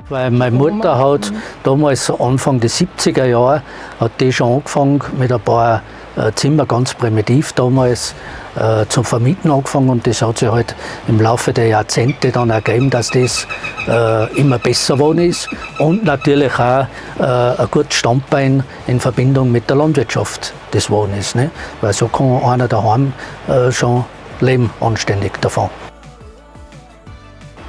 Weil meine Mutter hat damals, so Anfang der 70er Jahre, hat die schon angefangen mit ein paar Zimmer, ganz primitiv damals, zum Vermieten angefangen und das hat sich halt im Laufe der Jahrzehnte dann ergeben, dass das immer besser geworden ist und natürlich auch ein gutes Standbein in Verbindung mit der Landwirtschaft das geworden ist. Ne? Weil so kann einer daheim schon leben anständig davon.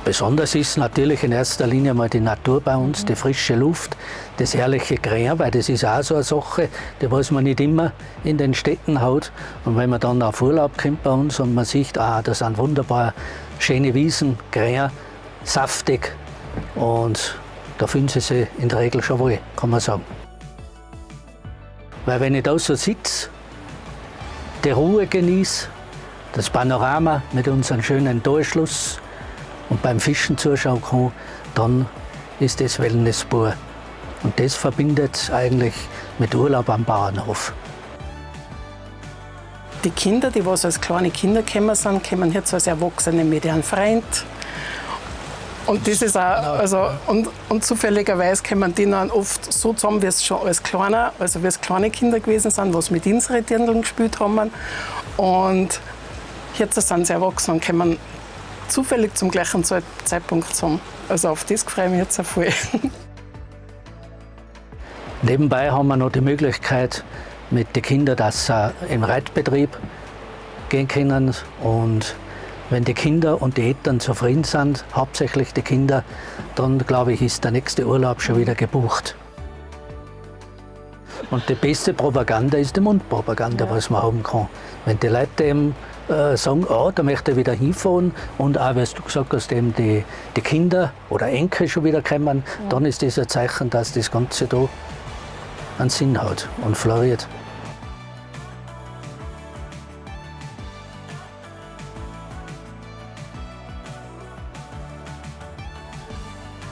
Besonders ist natürlich in erster Linie mal die Natur bei uns, die frische Luft, das herrliche Grün, weil das ist auch so eine Sache, die was man nicht immer in den Städten hat. Und wenn man dann auf Urlaub kommt bei uns und man sieht, ah, das sind wunderbar schöne Wiesen, grün, saftig und da fühlen sie sich in der Regel schon wohl, kann man sagen. Weil wenn ich da so sitze, die Ruhe genieße, das Panorama mit unserem schönen Talschluss und beim Fischen zuschauen kann, dann ist das Wellness pur. Und das verbindet eigentlich mit Urlaub am Bauernhof. Die Kinder, die was als kleine Kinder gekommen sind, kommen jetzt als Erwachsene mit ihren Freund. Und das ist auch, also, und zufälligerweise kommen die dann oft so zusammen, wie es schon als kleiner, also wie es kleine Kinder gewesen sind, was mit unseren Dirndln gespielt haben. Und jetzt sind sie erwachsen und kommen zufällig zum gleichen Zeitpunkt zusammen. Also auf das freue ich mich jetzt auch voll. Nebenbei haben wir noch die Möglichkeit, mit den Kindern, dass sie im Reitbetrieb gehen können. Und wenn die Kinder und die Eltern zufrieden sind, hauptsächlich die Kinder, dann glaube ich, ist der nächste Urlaub schon wieder gebucht. Und die beste Propaganda ist die Mundpropaganda, was man haben kann. Wenn die Leute eben sagen, oh, da möchte ich wieder hinfahren und auch, wie du gesagt hast, eben die Kinder oder Enkel schon wieder kommen, dann ist das ein Zeichen, dass das Ganze da einen Sinn hat und floriert.